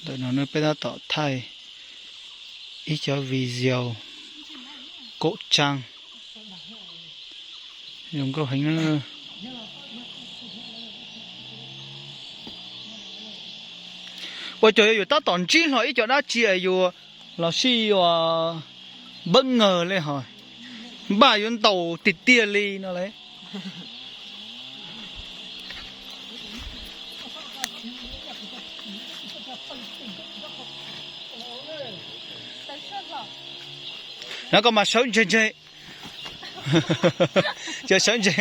Ntawm no peb tab tom thaij ib cov video kaum tsaa zoo nkauj heev na. Ua cas yog yus tab tom ntsib hlo ib co dab tsi es yus los sij yuav npawb ngawg li hos, npaj yuav ntaus tiag tiag li no lauj. No koj mas sawv ntseg ntseg, sawv ntseg,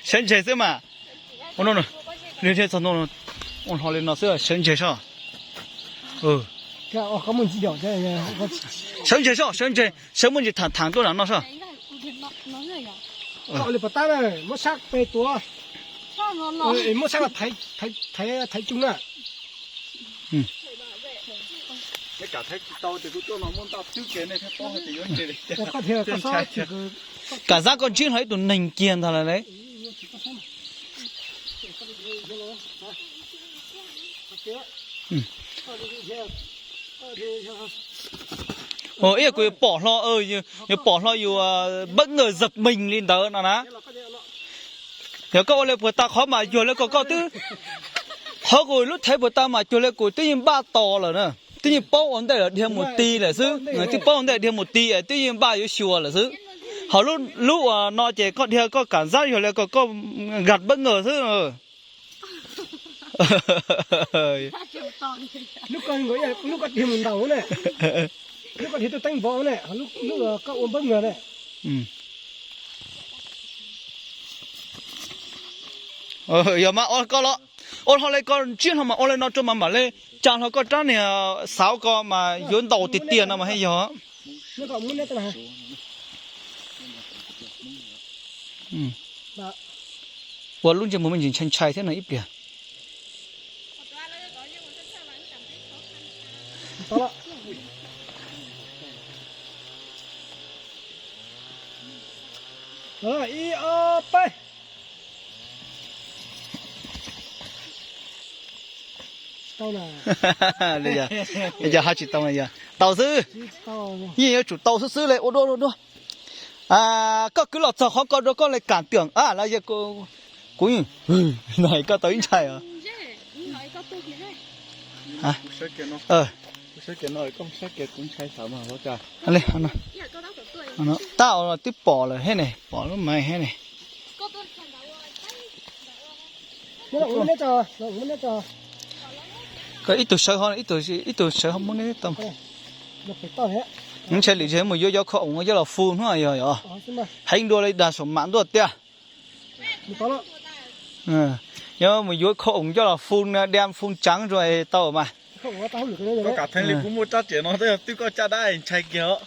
sawv ntseg xwb mas. Ua hlo li no xwb sawv ntseg soj. Sawv ntseg soj, sawv ntseg, sawv muaj ntsis tham tham tuaj nram no soj. Muab sab pe tuav, muab sab thaiv cug na. Kam xab koj ntsib hlo ib tug neeg kiag ntag lawm. Ib yam kuv yuav pom hlo, yuav pom hlo yus npawb ngawg zaj meeg li ntawd no na. Yog koj ua li puag ta qhov mas cuag li kom koj twb, qhov kuv lub thaiv puag ta mas cuag li kuv twb yeej npaj tos lawm na. Twb yeej paub ua ntej dhia mus ti lawm xwb, twb paub ua ntej dhia mus ti es twb yeej npaj yuav xyuas lawm xwb. Ho lub uas no ces koj dhia koj kam xab yog li kom koj npawb ngawg xwb. Lub koj dhia mus ntaus ne, lub koj dhia tuaj teeb vov ne, lub koj ua npawb ngawg ne. Yog mas ua koj los, ua hlo li koj ntsib hlo mas ua li no rau mas mam li tsa hlo koj rab niag xauv ko mas yuav ntaus tiag tiag no mas thiaj yog. Ua lub ntsej muag me ntsis ntshai ntshai thiab no ib pliag. Ib ob peb. Yog hab tsis tau, yog tau xwb. Yeej yuav tsum tau xwb xwb li. Ua dua, ua dua. Koj kwv los txog qhov ko rau koj li kam twm a los yog kuv, koj tau ib ntshai os. Tab twb pom lawm thiab ne, pom lub maiv thiab ne. Koj ib tug sawv ho, ib tug sawv ho muab neb tau. Ntshai lwm zaug mus yuav cov kho oom coj los fu hnub yog yog. Heev dua li dag saum mam ntuaj tiag. Yog mus yuav kho oom coj los fu, dam fu tsaav rua tau mas. Koj kam theej li kuv muaj rab riam no twb yog twb koj caj dab ntshai kiag os.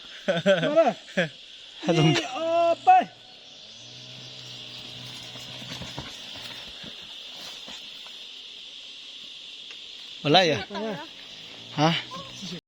Ua laj yog, ha,